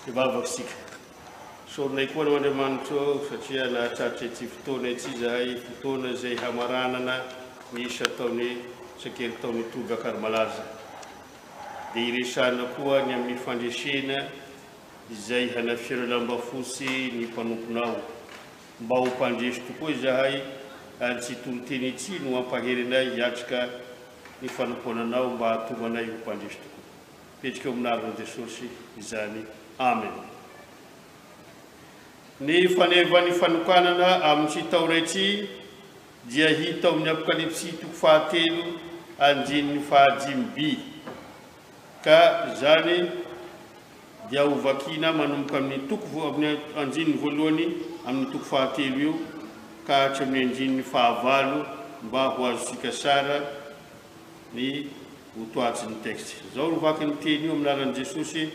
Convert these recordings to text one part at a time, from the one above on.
Hivavaka isika. Isaoranay koa Anao Andriamanitra ô, satria nahatratra ity fotoana ity izahay, fotoana izay hamaranana ny isan-taon'ny isan-kerintaon'ny Toby Ankarimalaza. Dia hiresahana koa ny amin'ny fandresena izay hanafiana lamba fotsy ny mpanomponao. Mba ho mpandresy tokoa izahay, ary tsy toriteny ity no hampahery anay hiatrika ny fanompoana Anao mba hahatonga anay ho mpandresy tokoa. Mipetraka eo amin'ny anaran'i Jesosy izany. Amen. Ny fanevan'ny fanokanana amin'ity taona ity dia hita ao amin'ny Apokalypsy toko fahatelo andininy fahadimy by. Ka izany dia hovakiana manomboka amin'ny toko amin'ny andininy voalohany amin'ny toko fahatelo io ka hatramin'ny andininy fahavalo mba ho azontsika sara ny votoatin'ny texte. Izao no vakin'ny teny io amin'ny anaran'i Jesosy,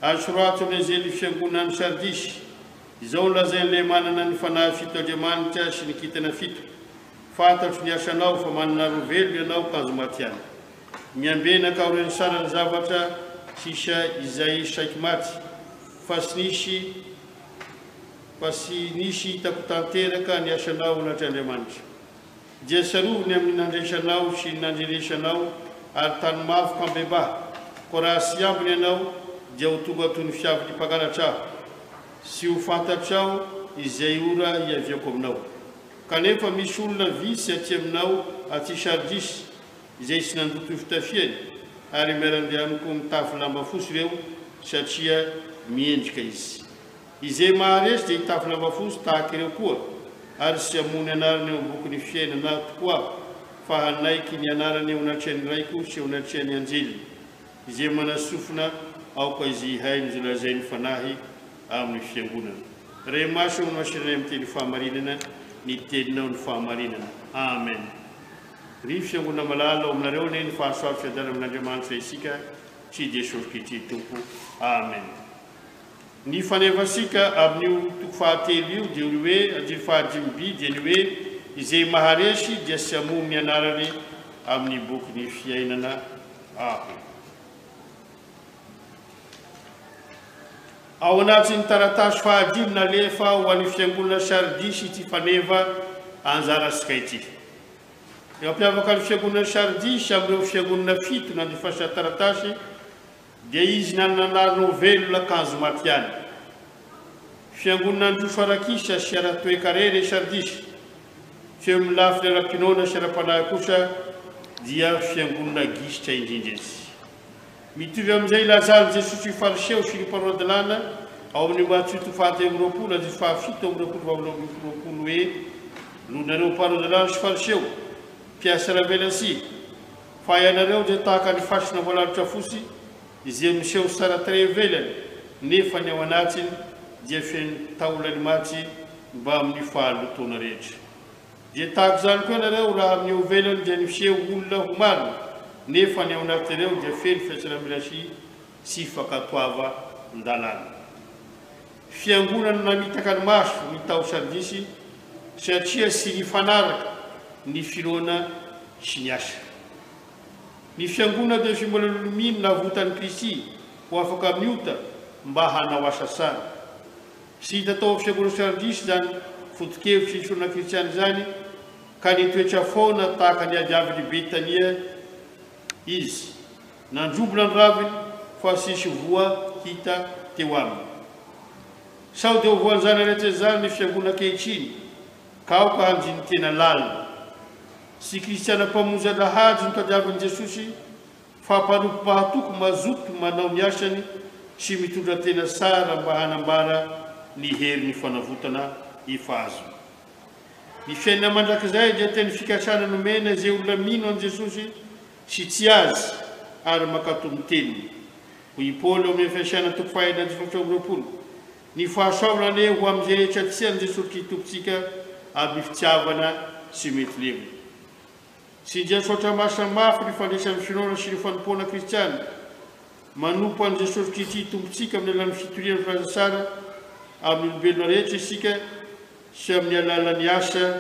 Ary sorato amin'ny anjelin'ny fiangonana any Sardisy, Izao no lazain'ilay manana ny fanahy fito Andriamanitra sy ny kintana fito, Fantatro ny asanao, fa manana roa velona ianao, kanjo maty ihany. Miambena ka aorian'ny sara ny zavatra sisa izay saiky maty, fa tsy nisy fa tsy nisy hitako tanteraka ny asanao anatr'Andriamanitra. Dia tsarovy ny amin'ny nandraisanao sy ny nandrenesanao, ary tany mafy ka mibebaha. Koa raha tsy hiambina ianao, dia ho tonga toy ny fiavin'ny mpangalatra aho, sy ho fantatrao izay ora hiaviako aminao. Kanefa misy olona vitsy aty aminao aty Sardisy, izay tsy nandoto ny fitafiany, ary miara-dia amiko mitafy lamba fotsy ireo, satria miendrika izy. Izay maharesy dia hitafy lamba fotsy tahaka ireo koa, ary tsy hamono ny anarany eo am-bokin'ny fiainana tokoa aho, fa hanaiky ny anarany eo anatrehan'ny Raiko sy eo anatrehan'ny anjeliny. Izay manasofina, aoka izy hihaino izay lazain'ny Fanahy amin'ny fiangonana. Ray Masina ô, masinanay amin'ny teny fahamarinana, ny teninao no fahamarinana. Amen. Ry fiangonana malala, ao aminareo anie ny fahasoavan'ny fiadanana amin'Andriamanitra isika sy Jesosy Kristy Tompo. Amen. Ny fanevasika amin'io toko fahatelo io dia ny hoe, andininy fahadimy by dia ny hoe, izay maharesy dia tsy hamono ny anarany amin'ny bokin'ny fiainana aho. Ao anatin'ny taratasy fahadimy nalefa ho an'ny fiangonana Sardisy ity faneva anjarasika ity. Ny mampiavaka ny fiangonana Sardisy amin'ireo fiangonana fito nandefasana taratasy Dia izy nanana anarana ho velona kanjo maty ihany. Fiangonana nandroso ara-kisa sy ara-toekarena i Sardisy. Fa eo amin'ny lafiny ara-pinoana sy ara-panahy kosa dia fiangonana gisitra indrindra izy. Mitovy amin'izay ilazan'i Jesosy ny Fariseo sy ny mpanora-dalàna ao amin'ny Matio toko fahatelo amby roapolo andininy fahafito amby roapolo vaolo amby roapolo hoe, Lonareo mpanora-dalàna sy Fariseo, mpihatsarambelatsihy, Fa ianareo dia tahaka ny fasina voalalotra fotsy izay miseho tsara tarehy ivelany, nefa ny ao anatiny dia feno taolany maty mbamin'ny fahalotoana rehetra. Dia tahaka izany koa ianareo, raha amin'ny eo ivelany dia miseho olona ho marina, nefa ny ao anatin'ireo dia feno fiatsaram-belatsihy sy fankatoavan-dalàna. Fiangonana namitaka ny maso ny tao Sardisy satria tsy nifanaraka ny finoana sy ny asa. Ny fiangonana dia fimbolana mino navotan'i Kristy ho afaka amin'ny ota mba hanao asa tsara. Tsy hita tao amin'ny fiangonana Sardisy izany foto-kevitry ny finoana kristiana izany ka nitoetra foana tahaka ny aviavin'i Betania izy. Nandrobona ny raviny fa tsisy voa hita teo aminy. Sao dia ho voan'izany aretina izany ny fiangonana ankehitriny ka aoka handini-tena lalina. Tsy kristiana mpamonjy alahady no tadiavin'i Jesosy fa mpanompo mahatoky mazoto manao ny asany sy mitondra tena tsara mba hanambara ny herin'ny fanavotana efa azony. Ny fiainana mandrakizay dia teny fikasana nomena izay olona mino an'i Jesosy sy tia Azy ary mankatò ny teniny. Hoy i Paoly ao amin'ny Efesiana toko fahenina andininy faha 24, Ny fahasoavana anie ho amin'izay rehetra tia an'i Jesosy Kristy Tompontsika amin'ny fitiavana tsy mety levona. Tsindrian'ny Soratra Masina mafy ny fandraisan'ny finoana sy ny fanompoana kristiana. Manompo an'i Jesosy Kristy Tompontsika amin'ny alalan'ny fitoriana ny filazantsara amin'ny olombelona rehetra isika sy amin'ny alalan'ny asa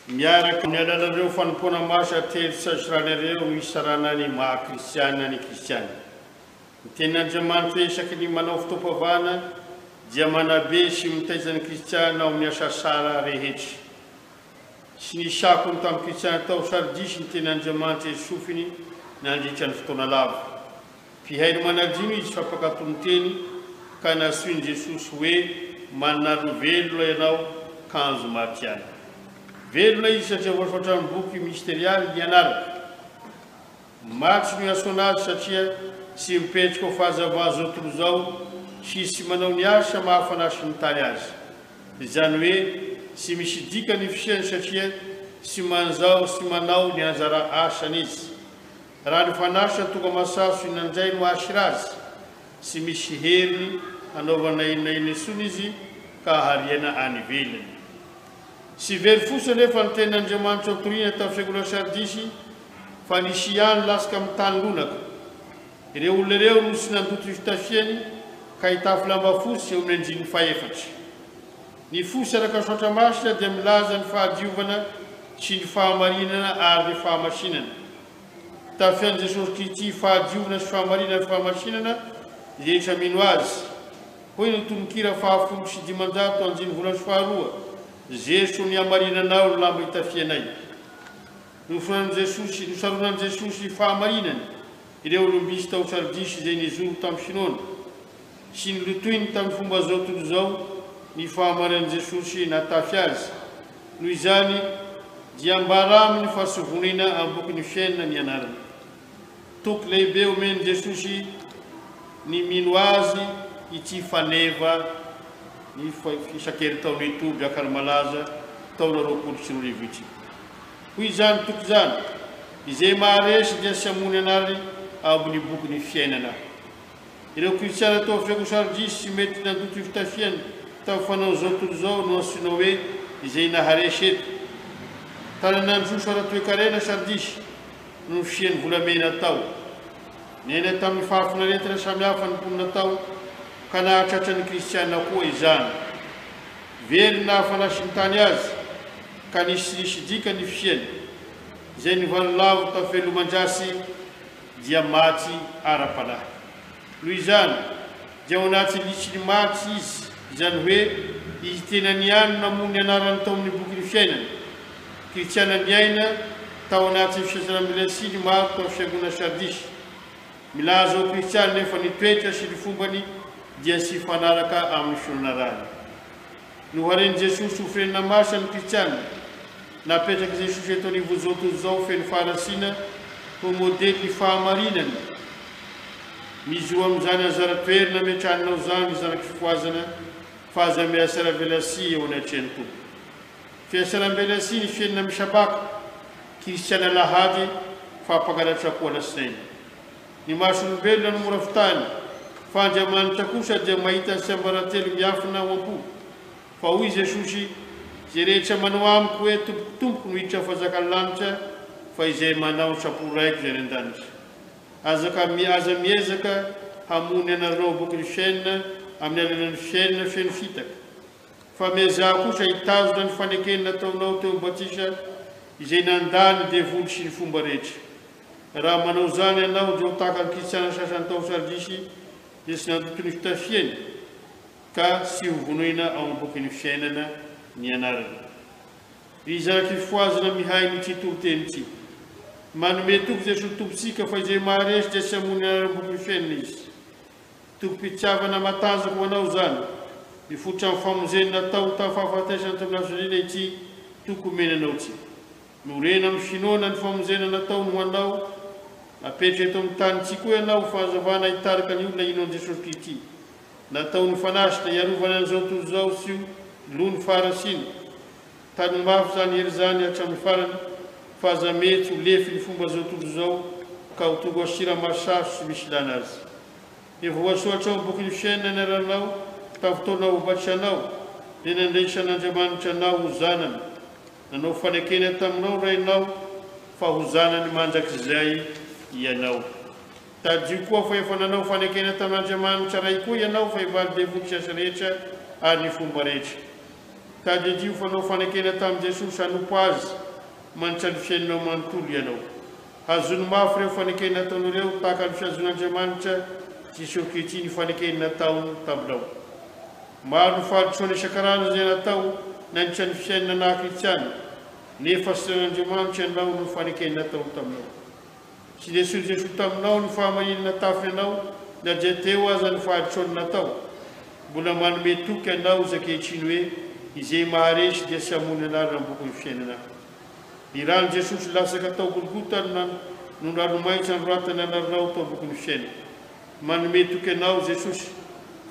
miaraka. Amin'ny alalan'ireo fanompoana masina telo sy azo ireo no isarana ny maha kristiana ny kristiana. Ny Tenin'Andriamanitra isaky ny manao fotoam-pavahana dia manabe sy mitaiza ny kristiana ao amin'ny asa tsara rehetra. Tsy nisy akony tamin'ny kristiana tao Sardisy ny Tenin'Andriamanitra izay sofiny nandritra ny fotoana lava. Mpihaino manadino izy fa mpankatò ny teny, ka nantsoin'i Jesosy hoe manana velona ianao kanjo maty ihany. Velona izy satria voasoratra amin'ny boky misterialy ny anarany. Maty no iantsoana azy satria tsy mipetraka ho fahazavan'izao tontolo izao sy tsy manao ny asa maha fanahy sy ny tany azy. Izany hoe tsy misy dikany ny fisiany satria tsy manjao sy manao ny anjara asany izy. Raha ny fanasa tonga masaso inona indray no hahasira azy? Tsy misy heriny hanaovana na inona na inona intsony izy ka hariana any ivelany. Tsy very fotsiny anefa ny tenin'Andriamanitra notorina tamin'ny fiangonana Sardisy fa nisy ihany latsaka amin'ny tany lonaka. Ireo olona ireo no tsy nandoto ny fitafiany ka hitafy lamba fotsy eo amin'ny andininy fahefatra. Ny fotsy araka ny Soratra Masina dia milaza ny fahadiovana sy ny fahamarinana ary ny fahamasinana. Tafian'i Jesosy Kristy fahadiovana sy fahamarinana ary fahamasinana izay rehetra mino Azy. Hoy ny tononkira faha-510 andininy voalohany sy faharoa, Jeso ny hamarinanao no lamba itafianay. Noforonan'i Jesosy, nosaronan'i Jesosy fahamarinany ireo olom-bisy tao Sardisy izay nijoro tamin'ny finoana. Sy nolotoiny tamin'ny fomba izao tontolo izao ny fahamarinan'i Jesosy natafy azy. Noho izany, dia ambara aminy fa tsy vonoina amboky ny fiainana ny anarany. Toky lehibe omen'i Jesosy ny mino Azy ity faneva ny isan-kerintaon'ny Toby Ankarimalaza taona 2020 ity. Hoy izany toky izany, Izay maharesy dia tsy hamono anarany ao amin'ny bokin'ny fiainana. Ireo Kristiana tao Fiangonana Sardisy sy mety nandoto ny fitafiany tamin'ny fanaon'izao tontolo izao no antsoina hoe izay naharesy eto. Tanana nandroso ara-toekarena Sardisy no nisian'ny volamena tao. Niaina tamin'ny fahafinaretana samihafa ny mponina tao ka nahatratra ny Kristiana koa izany. Very ny naha-fanasin-tany azy ka nisy tsy nisy dikany ny fisiany. Izay nivalolavo tamin'ny fiveloman-dratsy dia maty ara-panahy. Noho izany, dia ao anatin'ny lisitry ny maty izy, izany hoe izy tenany ihany no namono ny anarany tao amin'ny bokin'ny fiainana. Kristiana niaina tao anatin'ny fiasaram-belatsihy ny maro tao fiangonana Sardisy. Milaza ho kristiana nefa ny toetra sy ny fombany dia tsy hifanaraka amin'ny finoana arahiny. Noharen'i Jesosy ho firenena masina ny kristiana. Napetrak'i Jesosy eto anivon'izao tontolo izao feno faharatsiana ho modely ny fahamarinana. Mijoro amin'izany anjara toerana ametrahanao izany ry zanaky fifohazana fa aza mihatsaravelasihy eo anatrehan'ny Tompo. Fihatsarambelasihy ny fiainana misabaka, kristiana alahady fa mpangalatra koa alatsinainy. Ny mason'olombelona no mora fitahina, fa Andriamanitra kosa dia mahita ny tsiambaratelo miafina ao am-po. Fa hoy Jesosy, Izay rehetra manao amiko hoe, Tompoko, Tompoko, no hiditra amin'ny fanjakan'ny lanitra, fa izay manao ny sitrapon'ny Raiko izay any an-danitra. Aza ka aza miezaka hamono ny anaranao ao bokin'ny fiainana amin'ny alalan'ny fiainana feno fitaka. Fa miezaha kosa hitazona ny fanekena nataonao teo am-batisa izay nandà ny devoly sy ny fomba rehetra. Raha manao izany ianao dia ho tahaka ny kristiana sasany tao Sardisy izay tsy nandoto ny fitafiany ka tsy hovonoina ao am-bokin'ny fiainana ny anarany. Ry zanaky fifohazana mihaino ity toriteny ity. Manome toky Jesoa Tompontsika fa izay maharesy dia tsy hamono ny anaram-bokin'ny fiainana izy. Tokim-pitiavana matanjaka ho anao izany. Mifototra amin'ny famonjena natao tamin'ny fahafatesana tamin'ny hazofijaliana ity toky omena anao ity. Miorena amin'ny finoana ny famonjena nataony ho anao. Napetraka eto amin'ny tany ity koa ianao ho fahazavana hitarika ny olona hino an'i Jesosy Kristy. Nataony ho fanasitra hiarovana an'izao tontolo izao sy ho lo ny faharatsiana. Tano mafy izany hery izany hatramin'ny farany, fa aza mety ho lefy ny fomba izao tontolo izao ka ho tonga siramamy sarotra tsy misy ilana azy. Efa voasoratra ao amin'ny bokin'ny fiainana ny anaranao tamin'ny fotoana naha-batisa anao, dia nandraisan'Andriamanitra anao ho zanany. Nanao fanekena taminao ny Rainao fa ho zanany mandrakizay ianao. Tadidio koa fa efa nanao fanekena tamin'Andriamanitra Ray koa ianao fa hivaly devoly sy asa rehetra ary ny fomba rehetra. Tadidio fa nanao fanekena tamin'i Jesosy hanompo Azy mandritra ny fiainanao manontolo ianao. Hazony mafy ireo fanekena nataonao ireo tahaka ny fihazon'Andriamanitra Jesosy Kristy ny fanekeny nataony taminao. Maro ny fahadisoana isan-karazany izay natao nandritra ny fiainana naha kristiana, nefa sitran'Andriamanitra ianao noho ny fanekeny nataony taminao. Tsy nesoin'i Jesoa taminao ny fahamarinana tafiny anao na dia teo aza ny fahadisoana natao. Mbola manome toky anao Izy ankehitriny hoe, Izay maharesy dia tsy hamono ny anarana amin'ny bokin'ny fiainana. Ny ran'i Jesosy latsaka tao Golgota no no ranomainty nanoratana ny anaranao tao bokin'ny fiainana. Manome toky anao Jesosy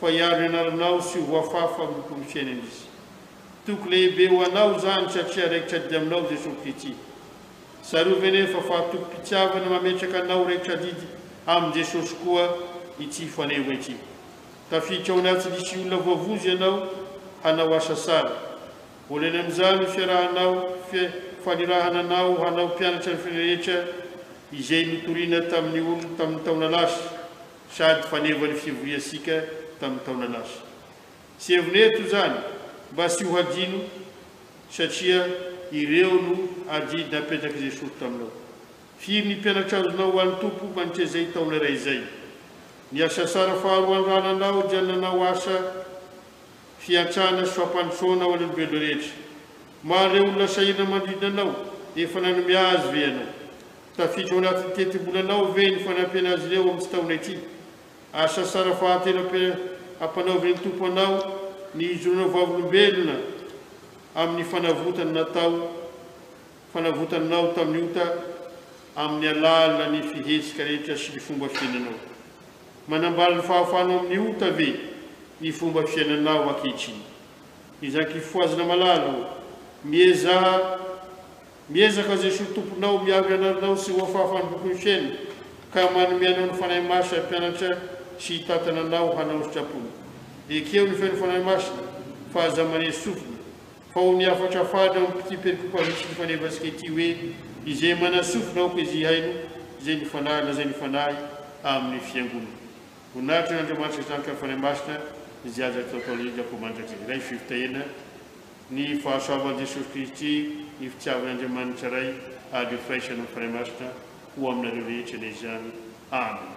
fa hiaro ny anaranao sy ho voafafa amin'ny bokin'ny fiainana Izy. Toky lehibe ho anao izany satria raikitra adidy aminao Jesosy Kristy. Tsarovy anefa fa tokim-pitiavana mametraka anao raikitra adidy amin'i Jesosy koa ity faneva ity. Tafiditra ao anaty lisitry olona voavonjy ianao hanao asa tsara. Voalaina amin'izany ny fiarahanao, fanirahana anao hanao mpianatra ny firenena rehetra izay notorina tamin'ny olona tamin'ny taona lasa, sady faneva ny fivoriantsika tamin'ny taona lasa. Tsy hevina eto izany mba tsy ho hadino satria ireo no adidy napetrak'i Jesosy taminao. Firy ny mpianatra azonao ho an'ny Tompo mandritra izay taona iray izay? Ny asa tsara faharoa anrananao dia ny nanao asa fiantrana sy fampandrosoana ho an'ny olombelona rehetra. Maro ireo olona sahirana manodidina anao, efa nanome azy ve ianao? Tafiditra ao anatin'ny tetibolanao ve ny fanampiana azy ireo amin'ity taona ity? Asa tsara fahatelo ampanaovin'ny Tompo anao ny hijoroanao vavolombelona amin'ny fanavotana natao fanavotana anao tamin'ny ota amin'ny alalan'ny fihetsika rehetra sy ny fomba fiainanao. Manambara ny fahafahanao amin'ny ota ve ny fomba fiainanao ankehitriny? Ny zanak'ifohazana malala ô, miezaha Miezaka Jesoa Tomponao miaro ny anaranao sy ho afahafan'ny bokin'ny fiainana ka manome anao ny Fanahy Masina hampianatra sy hitantana anao hanao ny sitrapony. Ekeo ny feon'ny Fanahy Masina fa aza manery sofina fa ho ny hafatra farany ao amin'ity perikopa misy ny fanevantsika ity hoe izay manasofina aoka izy hihaino izay ny Fanahy lazain'ny Fanahy amin'ny Fiangonana. Voninahitra an'Andriamanitra Zanaka ny Fanahy Masina izay azo atao atao indrindra koa mandrakizay. Ray fifitahena. Ny fahasoavan'i Jesosy Kristy, ny fitiavan'Andriamanitra Ray ary ny firaisana amin'ny Fanahy Masina ho aminareo rehetra anie izany. Amena.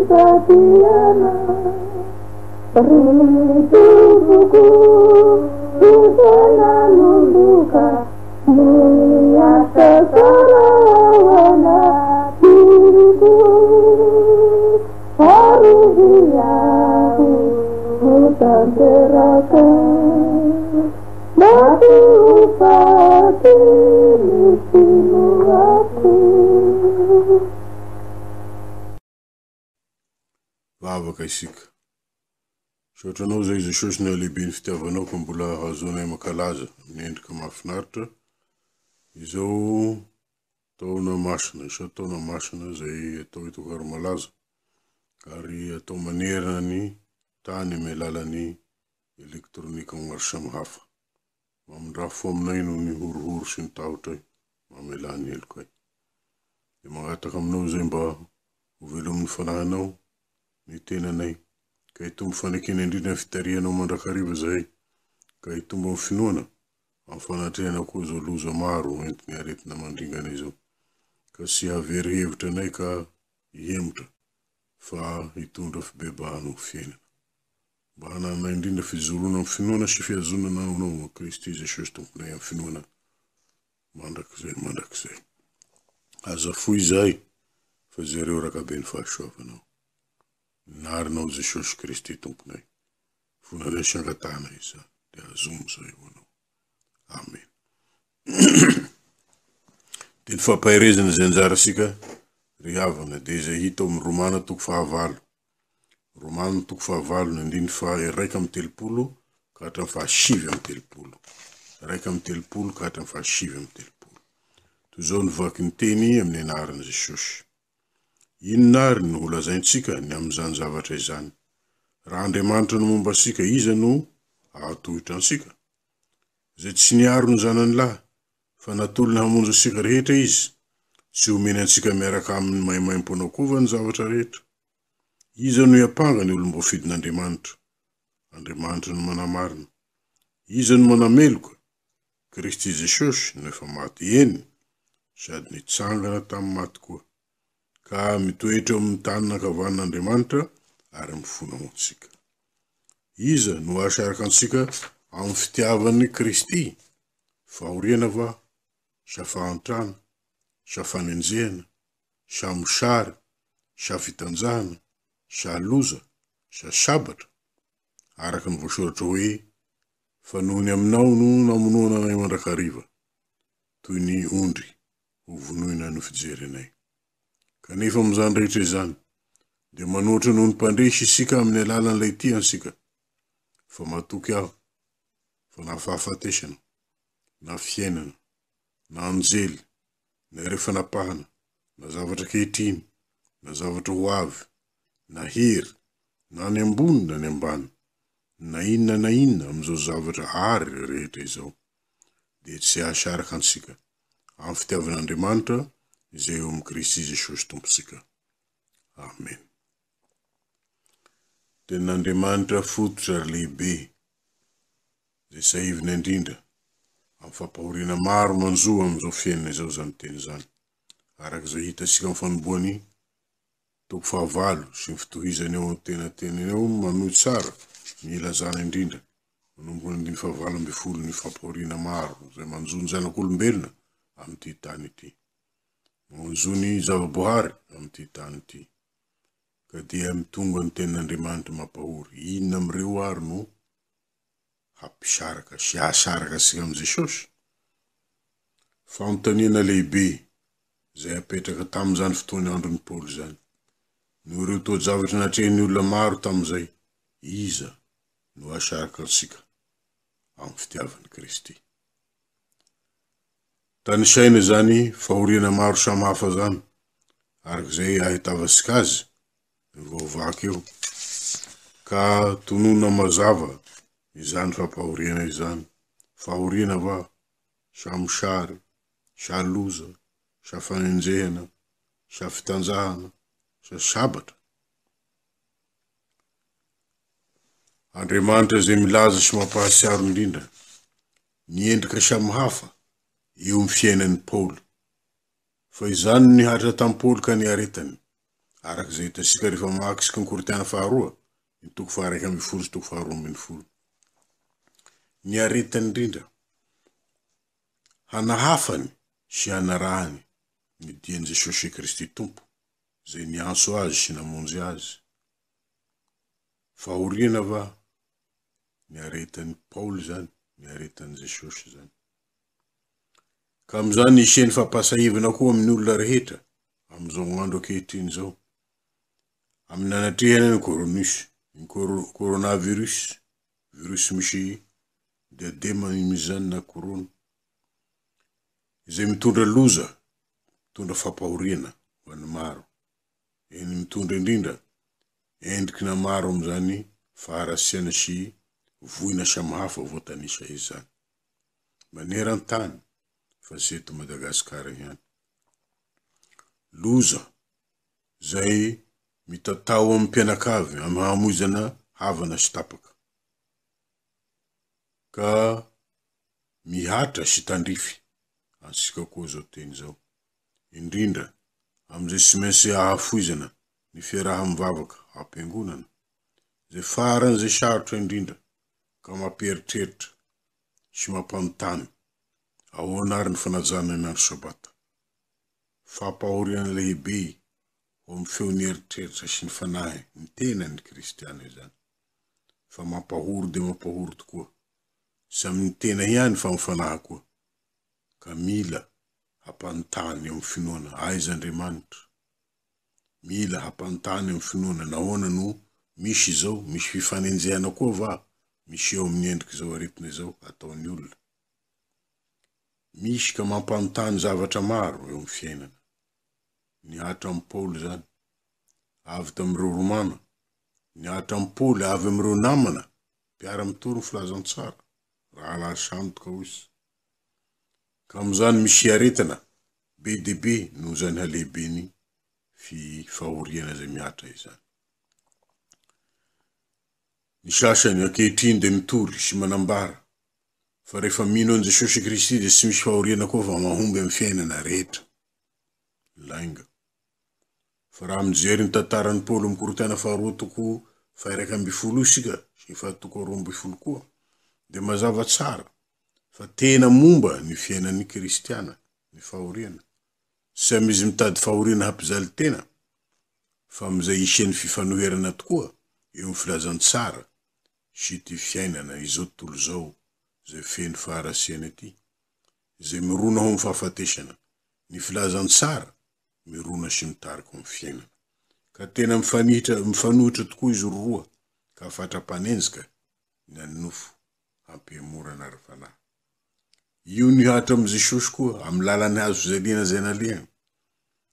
fivadihana. Ry Tompoko, izay nanomboka ny asa tsara ao anatiko, arovy aho ho tanteraka. Mba tsy ho faty ny finoako. Vavaka isika. Misaotra Anao izay Jesosy ny halehiben'ny fitiavanao ka mbola ahazoanay mankalaza amin'ny endrika mahafinaritra izao taona masina, izao taona masina izay atao eto Ankaramalaza ary atao manerana ny tany amin'ny alalan'ny elektronika maro samihafa. Mamindrafo fo aminay noho ny horohoro sy ny tahotray, mamelà ny helokay. Dia mangataka aminao izay mba ho velomin'ny Fanahinao ny tenanay, ka hitombo fanekena indrindra ny fitarihanao mandrakariva izahay, ka hitombo amin'ny finoana, amin'ny fanatrehana koa izao loza maro entin'ny aretina mandringana izao, ka tsy hahavery hevitra anay ka hihemotra, fa hitondra fibebahana ho fiainana. Mba hananana indrindra fijoroana amin'ny finoana sy fihazonana anao Kristy Jesosy Tomponay amin'ny finoana mandrakizay mandrakizay. Aza foy izahay fa jereo rakabe ny fahasoavanao. Narinao Jesosy Kristy Tomponay. Fonareo sy angatahana izany dia azomy izahay ho anao. Amen. Dia ny fampaherezana izay anjarantsika ry havana dia izay hita ao amin'ny Romana toko fahavalo. Romana toko fahavalo ny andininy faha 31 ka hatramin'ny faha 39. 31 ka hatramin'ny faha 39. Toy izao ny vaky ny teny amin'ny anaran'i Jesosy. Inona àry no holazaintsika ny amin'izany zavatra izany? Raha Andriamanitra no momba antsika, iza no hahatohitra antsika? Izay tsy niaro ny Zanany lahy, fa natolony hamonjy antsika rehetra Izy, tsy homeny antsika miaraka aminy maimaimpoana koa va ny zavatra rehetra? Iza no hiampanga ny olom-boafidin'Andriamanitra? Andriamanitra no manamarina. Iza no manameloka? Kristy Jesosy no efa maty eny sady nitsangana tamin'ny maty koa, ka mitoetra eo amin'ny tanana ankavanan'Andriamanitra ary mifona ho antsika. Iza no hahasaraka antsika amin'ny fitiavan'i Kristy? Fahoriana va? Sa fahantrana? Sa fanenjehana? Sa mosary? Sa fitanjahana? Sa loza? Sa sabatra? Araka ny voasoratra hoe, Fa noho ny aminao no namonoana anay mandrakariva, toy ny ondry ho vonoina no fijery anay. Kanefa amin'izany rehetra izany, dia manoatra noho ny mpandresy isika amin'ny alalan'ilay tia antsika. Fa matoky aho fa na fahafatesana, na fiainana, na anjely, na ireo fanapahana, na zavatra ankehitriny, na zavatra ho avy, na hery, na any ambony na any ambany, na inona na inona amin'izao zavatra àry rehetra izao, dia tsy hahasaraka antsika amin'ny fitiavan'Andriamanitra izay eo amin'i Kristy Jesosy Tompontsika. Amen. Tenin'Andriamanitra fototra ary lehibe, izay sahivina indrindra amin'ny fampahoriana maro manjo amin'izao fiainana izao izany teny izany, araka izay hitantsika amin'ny fanombohany Toko fahavalo sy ny fitohizany eo antenatenany eo manohy tsara ny ilazana indrindra manomboka ny andininy fahavalo ambinifolo ny fampahoriana maro izay manjo ny zanak'olombelona amin'ity tany ity. Manjo ny zavaboahary amin'ity tany ity. Ka dia mitonga ny tenin'Andriamanitra mampahory. Inona amin'ireo ary no hampisaraka sy hahasaraka antsika amin'i Jesosy? Fanontaniana lehibe izay apetraka tamin'izany fotoana andron'i Paoly izany. Noho ireo toe-javatra natrehin'ny olona maro tamin'izay, iza no hahasaraka antsika amin'ny fitiavan'i Kristy? Tanisaina izany fahoriana maro samihafa izany, araka izay ahitavantsika azy ny voavaky eo, ka tononina mazava izany fampahoriana izany. Fahoriana va, sa mosary, sa loza, sa fanenjehana, sa fitanjahana, sa sabatra? Andriamanitra izay milaza sy mampahatsiaro indrindra ny endrika samihafa eo amin'ny fiainan'i Paoly. Fa izany no nihatra tamin'i Paoly ka niaretany. Araka izay hitantsika rehefa mamaky isika ny Korintiana faharoa, ny toko faha 11 sy toko faharoa 12. Niaretany indrindra hanahafany sy hanarahany ny dian'i Jesosy Kristy Tompo, izay niantso azy sy namonjy azy. Fahoriana va niaretan'i Paoly izany, niaretan'i Jesosy izany? Ka amin'izany hisian'ny fampahasahivana koa amin'ny olona rehetra amin'izao andro ankehitriny izao, amin'ny anatrehana ny coronus, ny coronavirus, virus misy diadema misy izany na corona, izay mitondra loza, mitondra fampahoriana ho an'ny maro, eny mitondra indrindra endriky na maro amin'izany faharasiana sy voina samihafa voatanisa izany. Maneran-tany fa tsy eto Madagasikara ihany. Loza izay mitatao amin'ny mpianakavy amin'ny hamoizana havana sy tapaka. Ka mihatra sy tandrify antsika koa izao teny izao. Indrindra amin'izay tsy maintsy ahafoizana ny fiaraha-mivavaka am-piangonana, izay faran'izay sarotra indrindra ka mampieritreritra sy mampanontany, ahoana ary ny fanajana ny andro Sabata? Fampahoriana lehibe ho amin'ny feon'ny eritreritra sy ny fanahy ny tenan'ny kristiana izany. Fa mampahory dia mampahory tokoa, tsy amin'ny tena ihany fa amin'ny fanahy koa, ka mila hampanontany eo amin'ny finoana, aiza Andriamanitra? Mila hampanontany amin'ny finoana nahoana no misy izao, misy fifanenjehana koa va miseho amin'ny endrik'izao aretina izao ataon'ny olona? Misy ka mampanontany zavatra maro eo amin'ny fiainana. Nihatra amin'i Paoly izany, avy tamin'ireo Romana, nihatra amin'i Paoly avy amin'ireo namana mpiara-mitory ny filazantsara, rahalahy sandoka hoy izy. Ka amin'izany misy aretina be dia be noho izany halehiben'ny fi fahoriana izay mihatra izany. Ny sasany ankehitriny dia mitory sy manambara fa rehefa mino an'i Jesosy Kristy dia tsy misy fahoriana koa fa mahomby amin'ny fiainana rehetra. Lainga. Fa raha mijery ny tantaran'i Paoly amin'ny Korintiana faharoa toko faha-11 isika sy faha toko 12 koa dia mazava tsara fa tena momba ny fiainan'ny kristiana ny fahoriana. Tsy amin'izy mitady fahoriana hampijaly tena, fa amin'izay hisian'ny fifanoherana tokoa eo amin'ny filazantsara sy ity fiainana izao tontolo izao izay feno faharasiana ity, izay mirona ho amin'ny fahafatesana, ny filazantsara mirona sy mitarika ho amin'ny fiainana. Ka tena mifanihitra mifanohitra tokoa izy roroa ka fatra-panenjika ny an'ny nofo hampihemorana ara-panahy. Io nihatra amin'i Jesosy koa, amin'ny lalan'ny hazo fijaliana izay nalehany,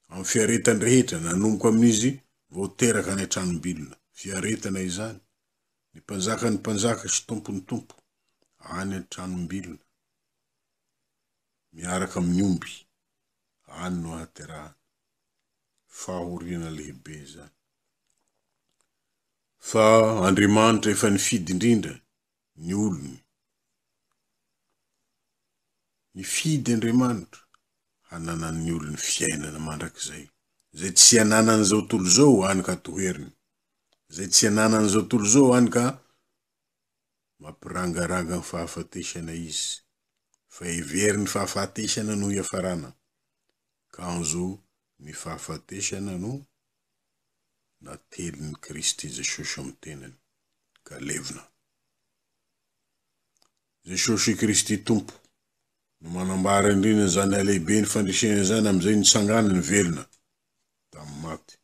amin'ny fiaretany rehetra, nanomboka amin'izy vao teraka any an-tranom-bilona. Fiaretana izany. Ny mpanjakan'ny mpanjaka sy tompon'ny tompo, any an-tranom-bilona, miaraka amin'ny omby, any no ahaterahany. Fahoriana lehibe izany. Fa Andriamanitra efa nifidy indrindra ny olony. Nifidy Andriamanitra hananan'ny olony fiainana mandrakizay, izay tsy ananan'izao tontolo izao hany ka toheriny, izay tsy ananan'izao tontolo izao hany ka mampirangaranga ny fahafatesana izy, fa heverin'ny fahafatesana no hiafarana, kanjo ny fahafatesana no natelin'i Kristy Jesosy amin'ny tenany ka levona. Jesosy Kristy Tompo no manambara indrindra izany halehiben'ny fandresena izany amin'izay nitsanganany velona tamin'ny maty.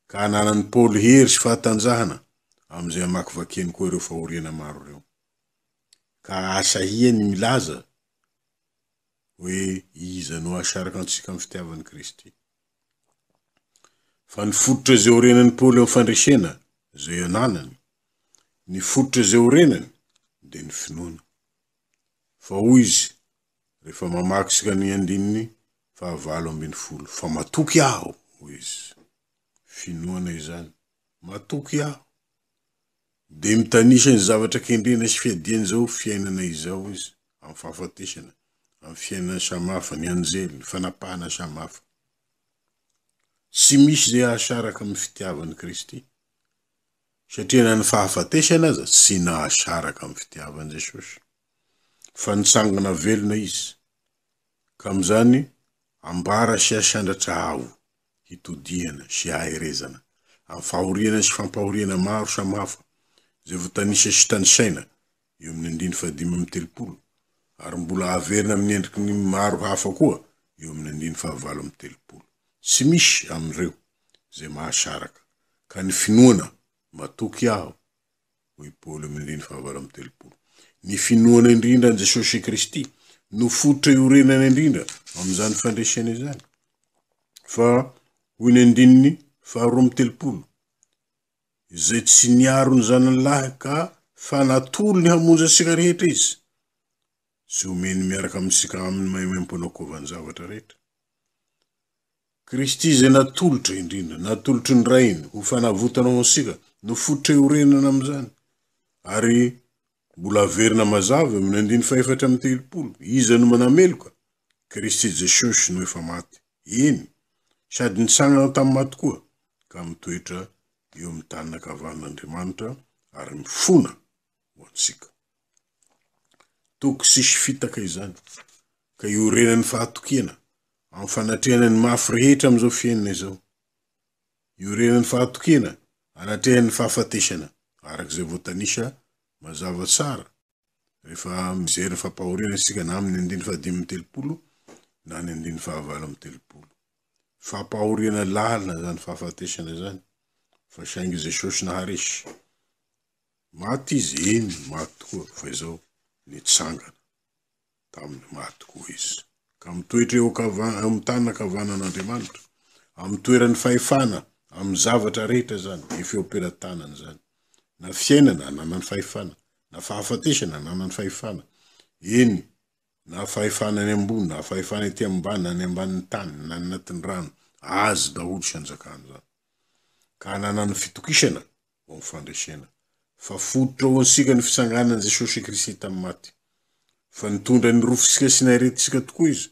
Ka ananan'i Paoly hery sy fahatanjahana amin'izay hamakivakiany koa ireo fahoriana maro ireo. Ka asahiany milaza hoe iza no hahasaraka antsika amin'ny fitiavan'i Kristy. Fa ny fototra izay orenan'i Paoly amin'ny fandresena izay ananany, ny fototra izay orenany dia ny finoana. Fa hoy izy, rehefa mamaky isika ny andininy fahavalo 18, fa matoky aho, hoy izy. Finoana izany. Matoky aho. Dia mitanisa ny zavatra kendrena sy fiadiana izao fiainana izao izy, amin'ny fahafatesana, amin'ny fiainana samy hafa, ny anjely, ny fanapahana samy hafa. Tsy misy izay hahasaraka amin'ny fitiavan'i Kristy, satria na ny fahafatesana aza tsy nahasaraka amin'ny fitiavan'i Jesosy, fa nitsangana velona Izy, ka amin'izany ambara sy asandratra avo hitodihana sy haherezana amin'ny fahoriana sy fampahoriana maro samihafa izay voatanisa sy tanisaina eo amin'ny andininy fahadimy amby 30 ary mbola averina amin'ny endriky ny maro hafa koa eo amin'ny andininy faha38. Tsy misy amin'ireo izay mahasaraka, ka ny finoana, matoky aho, hoy Paoly amin'ny andininy faha38. Ny finoana indrindra an'i Jesosy Kristy no fototra iorenana indrindra amin'izany fandresena izany. Fa hoy ny andininy faha32, izay tsy niaro ny zanany lahy ka fa natolony hamonjy antsika rehetra izy, tsy omeny miaraka amintsika aminy maimaimpoana koa va ny zavatra rehetra? Kristy izay natolotra indrindra, natolotry ny Rainy ho fanavotana ho antsika, no fototra iorenana amin'izany. Ary mbola averina mazava eo amin'ny andininy faha-34, iza no manameloka? Kristy Jesosy no efa maty, eny, sady nitsangana tamin'ny maty koa, ka mitoetra eo amin'ny tanana ankavanan'Andriamanitra ary mifona ho antsika. Toky tsisy fitaka izany, ka iorenan'ny fahatokiana amin'ny fanatrehana ny mafy rehetra amin'izao fiainana izao. Iorenan'ny fahatokiana anatrehan'ny fahafatesana, araka izay voatanisa mazava tsara rehefa mijery ny fampahoriana isika na amin'ny andininy faha-35 na ny andininy faha-38. Fampahoriana lalina izany fahafatesana izany, fa saingy Jesosy naharesy. Maty izy, eny, maty tokoa, fa izao nitsangana tamin'ny maty koa izy, ka mitoetra eo ankava-, eo amin'ny tanana ankavanan'Andriamanitra, amin'ny toeran'ny fahefana amin'ny zavatra rehetra izany, efa eo am-pelatanany izany. Na fiainana ananany fahefana, na fahafatesana ananany fahefana, eny, na fahefana any ambony, na fahefana ety ambany, na any ambanin'ny tany, na any anatin'ny rano, azy daholo sy anjakany izany. Ka ananany fitokisana ho amin'ny fandresena. Fa fototra ho antsika ny fitsanganan'i Jesosy Kristy tamin'ny maty. Fa nitondra ny rofintsika sy ny aretintsika tokoa Izy,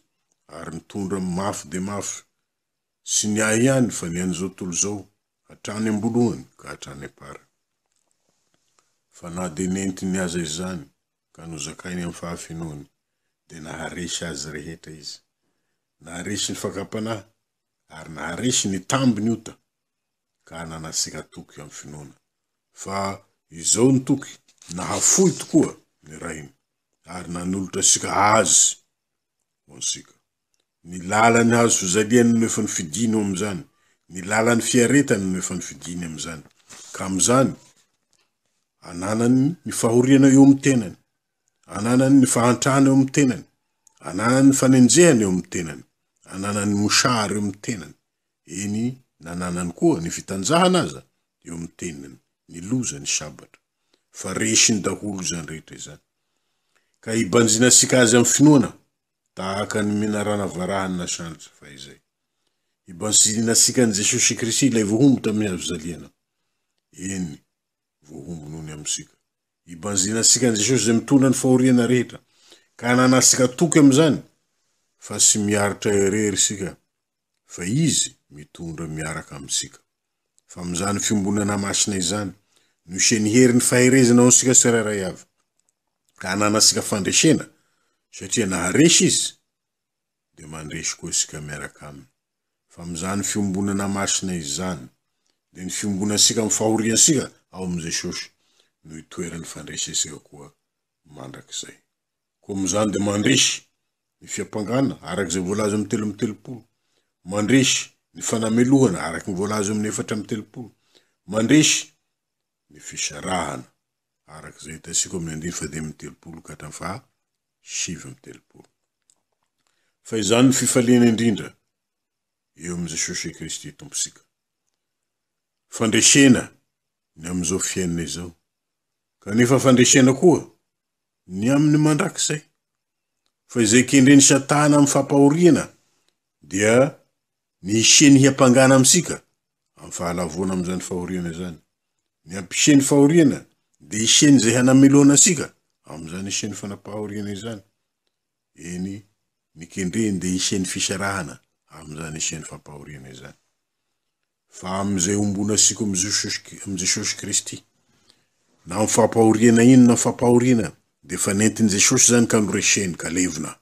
ary nitondra mafy dia mafy, tsy ny ahy ihany fa ny an'izao tontolo izao, hatrany am-boalohany ka hatrany am-parany. Fa na dia nentiny aza izany, ka nozakainy amin'ny fahafenoany, dia naharesy azy rehetra Izy. Naharesy ny fakam-panahy, ary naharesy ny tambin'ny ota, ka ananantsika toky amin'ny finoana fa izao ny toky, nahafoy tokoa ny Rainy ary nanolotra antsika Azy ho antsika. Ny lalan'ny hazo fijaliany no efa nofidiny ho amin'izany, ny lalan'ny fiaretany no efa nofidiny amin'izany, ka amin'izany ananany ny fahoriana eo amin'ny tenany, ananany ny fahantrana eo amin'ny tenany, ananany ny fanenjehana eo amin'ny tenany, ananany ny mosary eo amin'ny tenany, Eny, nananany koa ny fitanjahana aza eo amin'ny tenany, ny loza, ny sabatra. Fa resiny daholo izany rehetra izany. Ka hibanjinantsika azy amin'ny finoana, tahaka ny menarana varahany nasandratra fahizay. Hibanjinantsika an'i Jesosy Kristy ilay voahombo tamin'ny hazofijaliana. Eny, voahombo noho ny amintsika. Hibanjinantsika an'i Jesosy izay mitondra ny fahoriana rehetra. Ka hananantsika toky amin'izany, fa tsy miaritra irery isika, fa Izy mitondra miaraka amintsika. Fa amin'izany fiombonana masina izany, no isian'ny herin'ny faherezana ho antsika tsirairay avy, ka hananantsika fandresena, satria naharesy Izy, dia mandresy koa isika miaraka Aminy. Fa amin'izany fiombonana masina izany, dia ny fiombonantsika amin'ny fahoriantsika ao amin'i Jesosy no itoeran'ny fandresentsika koa mandrakizay. Koa amin'izany dia mandresy ny fiampangana araka izay voalaza amin'ny 33, mandresy ny fanamelohana araka ny voalaza amin'ny 34, mandresy ny fisarahana araka izay hitantsika amin'ny andininy faha-35 ka hatramin'ny faha-39. Fa izany no fifaliana indrindra eo amin'i Jesosy Kristy Tompontsika. Fandresena ny amin'izao fiainana izao, kanefa fandresena koa ny amin'ny mandrakizay. Fa izay kendren'i Satana amin'ny fampahoriana dia ny hisian'ny hiampangana amintsika amin'ny fahalavoana amin'izany fahoriana izany. Ny hampisian'ny fahoriana dia hisian'izay izay hanamelohana antsika amin'izany hisian'ny fanapahoriana izany. Eny, ny kendreny dia hisian'ny fisarahana amin'izany hisian'ny fampahoriana izany. Fa amin'izay ombonasiko amin'i Jesosy Kristy, na amin'ny fampahoriana inona na fampahoriana, dia efa nentin'i Jesosy izany ka noreseny ka levona.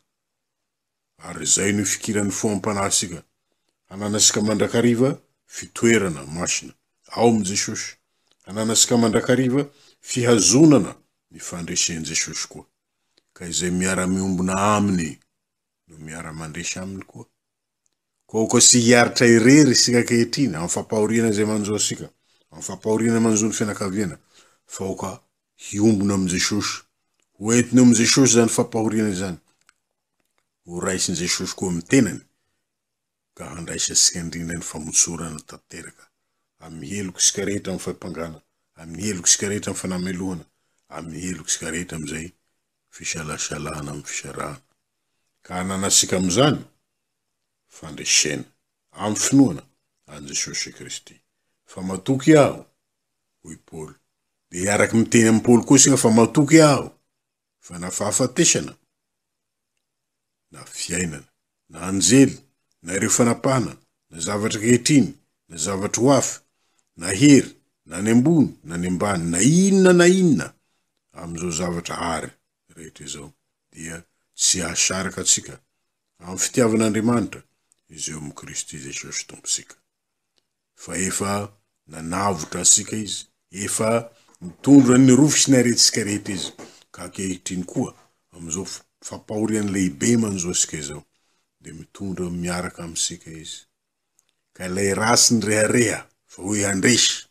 Ary izay no ifikiran'ny fo amam-panahintsika, hananantsika mandrakariva fitoerana masina ao amin'i Jesosy, hananantsika mandrakariva fihazonana ny fandresen'i Jesosy koa, ka izay miara-miombona Aminy no miara-mandresy Aminy koa. Koa aoka tsy hiaritra irery isika ankehitriny amin'ny fampahoriana izay manjo antsika, amin'ny fampahoriana manjo ny fianakaviana, fa aoka hiombona amin'i Jesosy. Ho entiny eo amin'i Jesosy izany fampahoriana izany. Ho raisin'i Jesosy koa amin'ny tenany, ka handraisantsika indrindra ny famotsorana tanteraka amin'ny heloka isika rehetra amin'ny fampangana, amin'ny heloka isika rehetra amin'ny fanamelohana, amin'ny heloka isika rehetra amin'izay fisalasalana amin'ny fisarahana. Ka hananantsika amin'izany fandresena amin'ny finoana an'i Jesosy Kristy. Fa matoky aho, hoy Paoly. Dia hiaraka miteny amin'i Paoly koa isika fa matoky aho fa na fahafatesana, na fiainana, na anjely, na ireo fanapahana, na zavatra ankehitriny, na zavatra ho avy, na hery, na any ambony, na any ambany, na inona na inona amin'izao zavatra àry rehetra izao dia tsy hahasaraka antsika amin'ny fitiavan'Andriamanitra izay ao amin'i Kristy Jesosy Tompontsika. Fa efa nanavotra antsika Izy, efa nitondra ny rofy sy ny harentsika rehetra Izy, ka ankehitriny koa, amin'izao fampahoriana lehibe manjo antsika izao, dia mitondra miaraka amintsika Izy. Ka ilay ratsy nirehareha fa hoe handresy,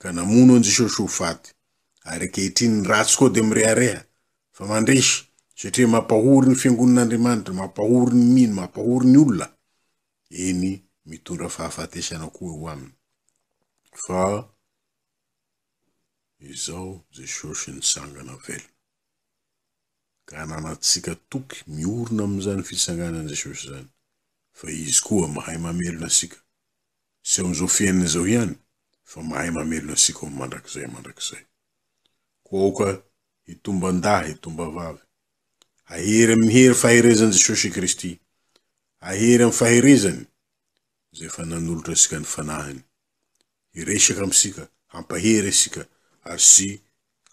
ka namono an'i Jesosy ho faty. Ary ankehitriny ny ratsy koa dia mirehareha fa mandresy, satria mampahory ny fiangonan'Andriamanitra, mampahory ny mino, mampahory ny olona, eny mitondra fahafatesana koa eo aminy. Fa izao Jesosy nitsangana velona. Ka ananantsika toky miorina amin'izany fitsanganan'i Jesosy izany, fa Izy koa mahay mamelona antsika. Tsy eo amin'izao fiainana izao ihany, fa mahay mamelona antsika ho amin'ny mandrakizay mandrakizay. Koa aoka hitomban-dahy hitomba-vavy, hahery amin'ny hery faherezan'i Jesosy Kristy, hahery amin'ny faherezany, izay efa nanolotra antsika ny Fanahiny, hiresaka amintsika, hampahery antsika, ary sy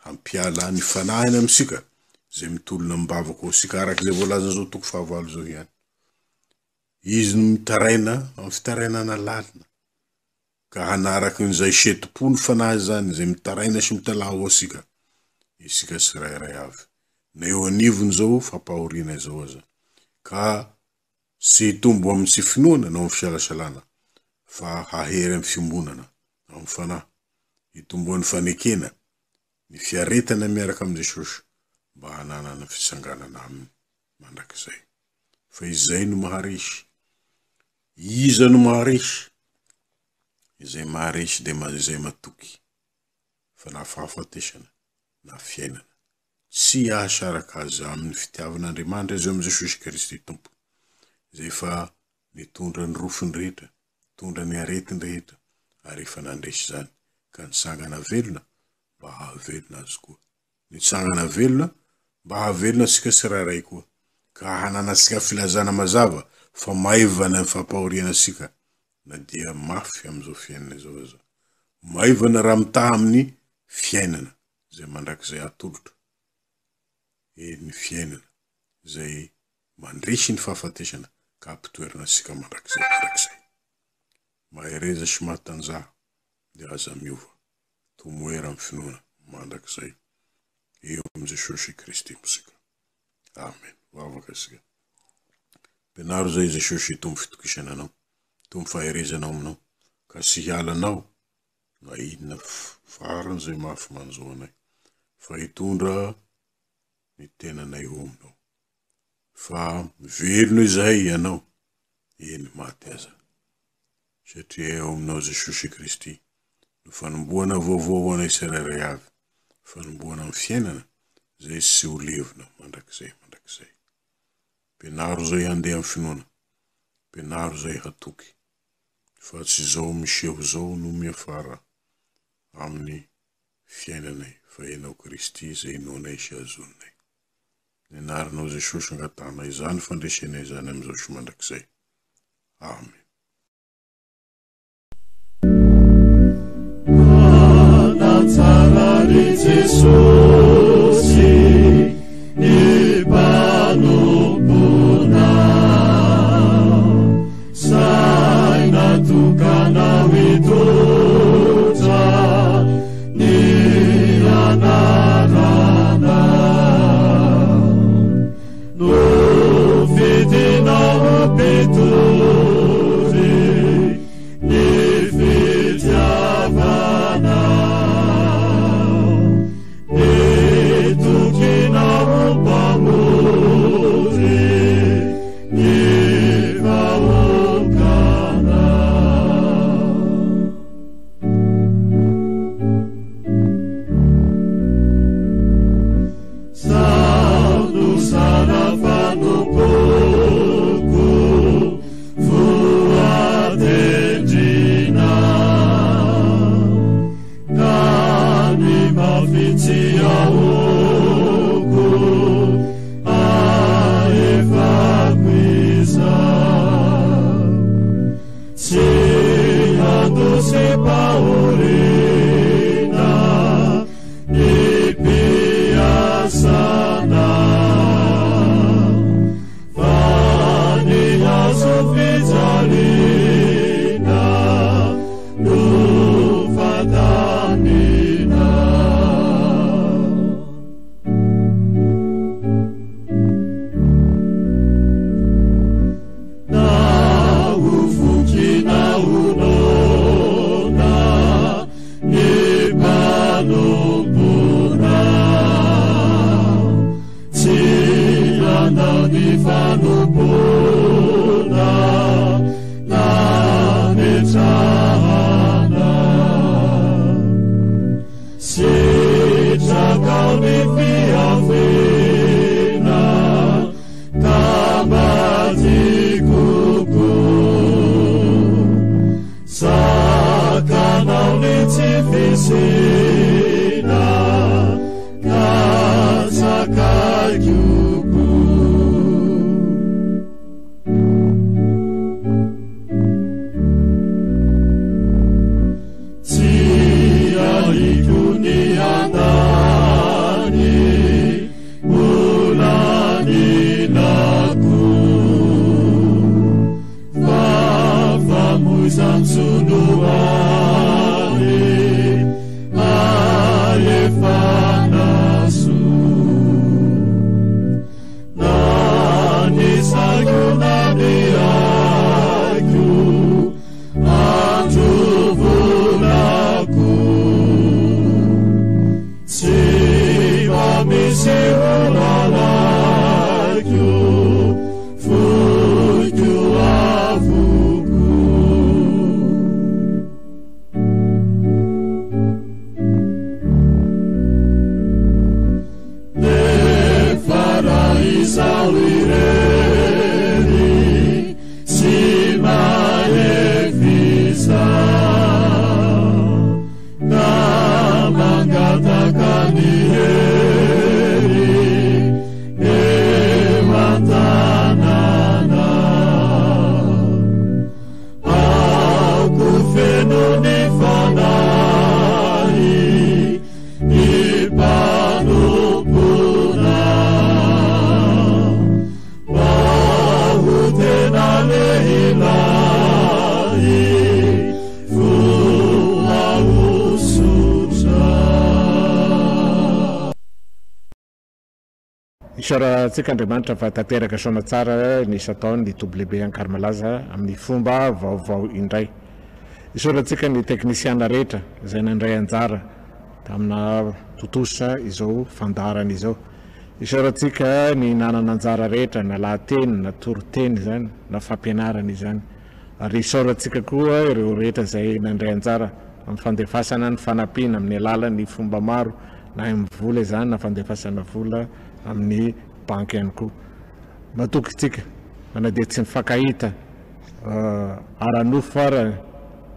hampiala ny Fanahiny amintsika, izay mitolona am-bavaka ho antsika, araka izay voalazan'izao toko fahavalo izao ihany. Izy no mitaraina amin'ny fitarainana lalina, ka hanaraka an'izay setim-po ny Fanahy izany, izay mitaraina sy mitalaho ho antsika, isika tsirairay avy, na eo anivon'izao fampahoriana izao aza, ka tsy hitombo amin'ny tsy finoana na amin'ny fisalasalana, fa hahery amin'ny fiombonana amin'ny Fanahy, hitomboan'ny fanekena, ny fiaretana miaraka amin'i Jesosy mba hananana fitsanganana Aminy mandrakizay. Fa izay no maharesy. Iza no maharesy? Izay maharesy dia izay matoky fa na fahafatesana na fiainana, tsy hahasaraka azy amin'ny fitiavan'Andriamanitra izy eo amin'i Jesosy Kristy Tompo, izay efa nitondra ny rofiny rehetra, nitondra ny aretiny rehetra, ary efa nandresy izany, ka nitsangana velona mba hahavelona azy koa. Nitsangana velona mba hahavelona antsika tsirairay koa, ka hananantsika filazana mazava fa maivana ny fampahoriana antsika na dia mafy amin'izao fiainana izao aza. Maivana raha mitaha amin'ny fiainana izay mandrakizay atolotra, eny ny fiainana izay mandresy ny fahafatesana ka hampitoerana antsika mandrakizay mandrakizay. Mahereza sy mahatanjaha dia aza miova. Tomoera amin'ny finoana mandrakizay eo amin'i Jesosy Kristy Tompontsika. Amen. Vavaka isika. Ampianaro izay Jesosy hitombo fitokisana Anao, hitombo faherezana ao Aminao, ka tsy hiala Anao na inona farany izay mafy manjo anay, fa hitondra ny tenanay ho Aminao. Fa velona izahay Ianao, eny maty aza. Satria ao Aminao Jesosy Kristy no fanombohana vaovao ho anay tsirairay avy, fanombohana amin'ny fiainana izay tsy ho levona mandrakizay mandrakizay. Ampianaro izay handeha amin'ny finoana, ampianaro izay hatoky fa tsy izao miseho izao no miafara amin'ny fiainanay fa Ianao Kristy izay inoanay sy azoninay. Ny anaranao Jesosy angatahanay izany fandresenay izany amin'izao sy mandrakizay. Amen. Jesosy ny mpanomponao. Saina tokana hitodra ny anaranao. Nofidinao ho mpitory ny fitiavanao. Nitokinao ho mpamory ny vahoakanao. Zaho no zana-panompoko voatendrinao, ka ny mafy tsy ahoako ahefako izao. Tsy handosim-pahoriana ny mpiasanao, fa ny hazo fijaliana no fandaminao. Na ho voky na ho noana ny mpanomponao, tsy handao ny fanompoana nametrahanao. Sitrakao ny fiaviana ka mba tiako koa. Zakanao ny tsy fisiana ka zakaiko koa. Tsy ahiko ny andany olanilako, fa famoizan-tsoa no ahy ahefana soa. Na ny saiko na ny aiko andro volako, tsy mba misy olalaiko foiko avokoa. Nefa raha izaho irery tsy mahefa izao, ka mangataka ny hery eo an-tananao. Aoka ho feno ny fanahy ny mpanomponao, mba ho tena lehilahy voahosotra. Isaorantsika Andriamanitra fa tanteraka soamatsara ny isan-taona ny Toby Lehibe Ankarimalaza amin'ny fomba vaovao indray. Isaorantsika ny teknisiana rehetra izay nandray anjara tamina tontosa izao fandaharana izao. Isaorantsika ny nanana anjara rehetra na lahateny na toriteny izany na fampianarana izany. Ary isaorantsika koa ireo rehetra izay nandray anjara amin'ny fandefasana ny fanampiana amin'ny alalan'ny fomba maro na amin'ny vola izany na fandefasana vola amin'ny banky ihany koa. Matoky isika fa na dia tsy mifankahita ara-nofo ara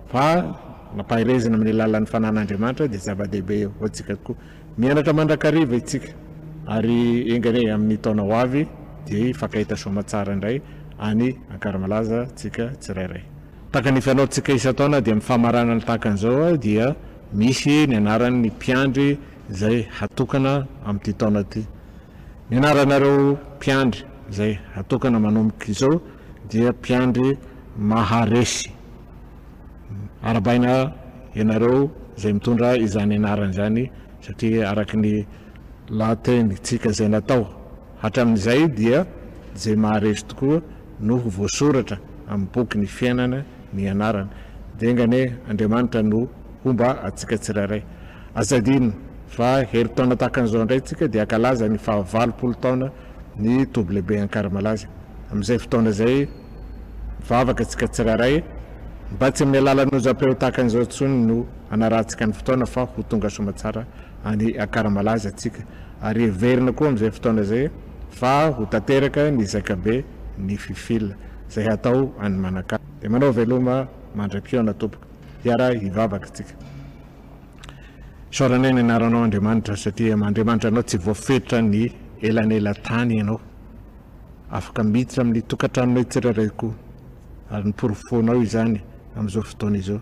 fa nampaherezina amin'ny alalan'ny fanan'Andriamanitra dia zava-dehibe ho antsika tokoa. Mianatra mandrakariva isika ary enga anie amin'ny taona ho avy dia hifankahita soamatsara indray any Ankaramalaza tsika tsirairay. Tahaka ny fanaontsika isan-taona dia amin'ny famaranana tahaka an'izao dia misy ny anaran'ny mpiandry. izay hatokana amin'ity taona ity. Ny anaranareo mpiandry izay hatokana manomboka izao dia mpiandry maharesy. Arahabaina ianareo izay mitondra izany anarana izany satria araka ny lahateny tsika izay natao hatramin'izay dia izay maharesy tokoa no ho voasoratra amin'ny boky ny fiainana ny anarany. Dia enga anie Andriamanitra no homba antsika tsirairay. Aza adino fa herintaona tahaka an'izao indray tsika dia hankalaza ny faha 80 taona ny toby lehibe Ankaramalaza. Amin'izay fotoana izay mivavaka tsika tsirairay mba tsy amin'ny alalan'ny onjam-peo tahaka an'izao intsony no hanarahantsika ny fotoana fa ho tonga soamatsara any Ankaramalaza tsika. Ary heverina koa amin'izay fotoana izay fa ho tanteraka ny zaikabe ny fifil izay hatao any Manakara. Dia manao veloma mandra-pihaona tompoko. Hiara hivavaka tsika. Isaoranay ny anaranao Andriamanitra satria maha Andriamanitra anao tsy voafetra ny elanelan-tany ianao. Afaka miditra amin'ny tokantranonay tsirairay koa ary ny porofoanao izany amin'izao fotoana izao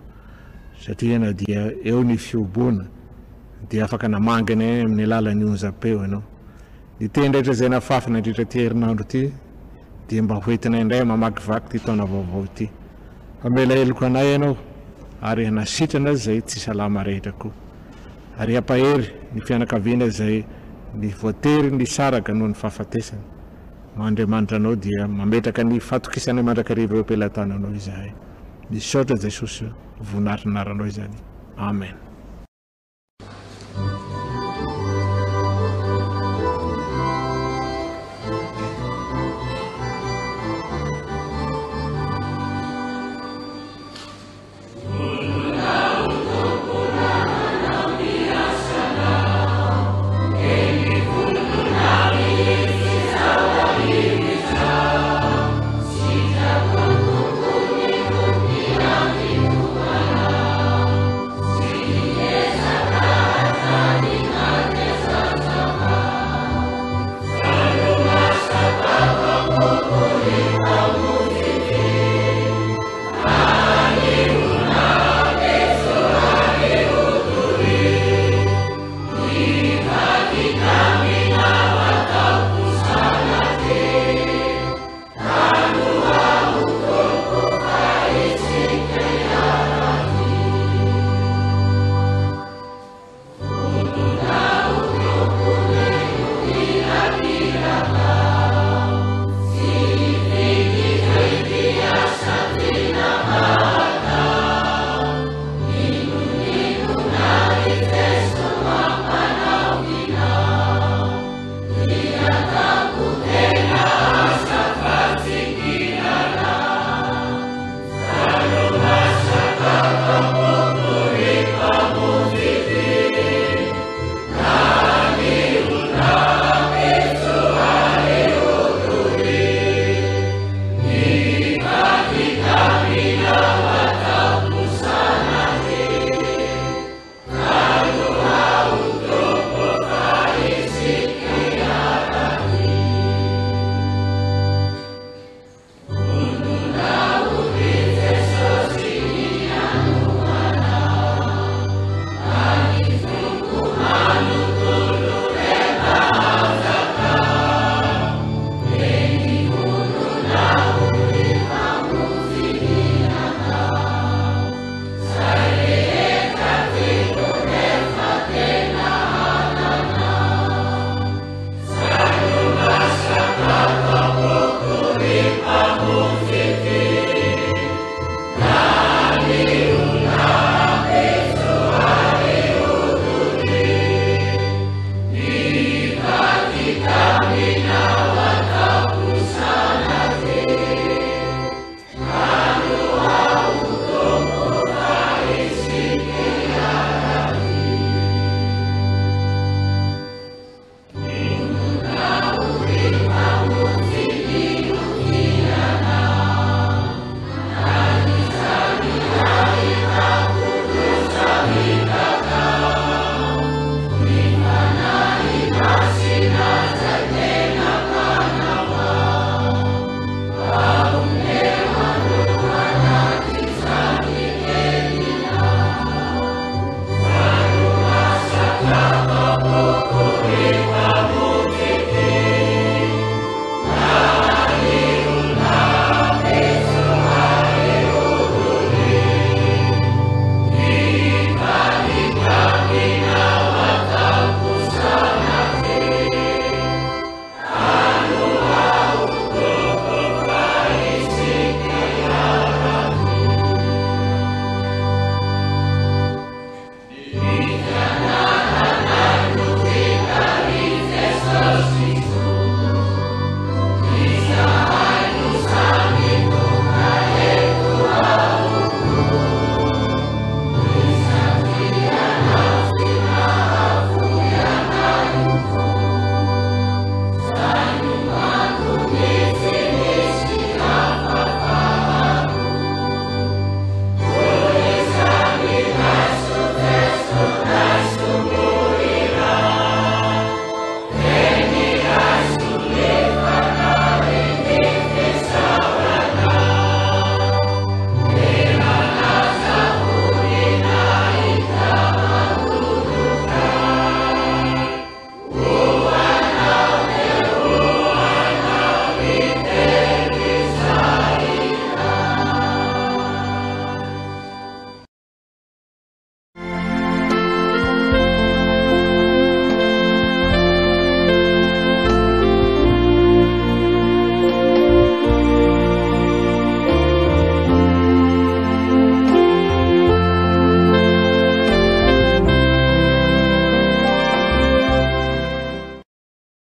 satria na dia eo ny fihoboana dia afaka namangy anay amin'ny alalan'ny onjam-peo ianao. Ny teny rehetra izay nafafy nandritra ity herinandro ity dia mba ho entinay indray mamakivaky ity taona vaovao ity. Hamela heloka anay ianao ary hanasitrana izay tsy salama rehetra koa. Ary hampahery ny fianakaviana izay ny voatery nisaraka noho ny fahafatesana. Maha Andriamanitra anao dia mametraka ny fahatokisanay mandrakariva eo am-pelatananao izahay. Misaotra Jesosy o, voninahitry ny anaranao izany. Amen.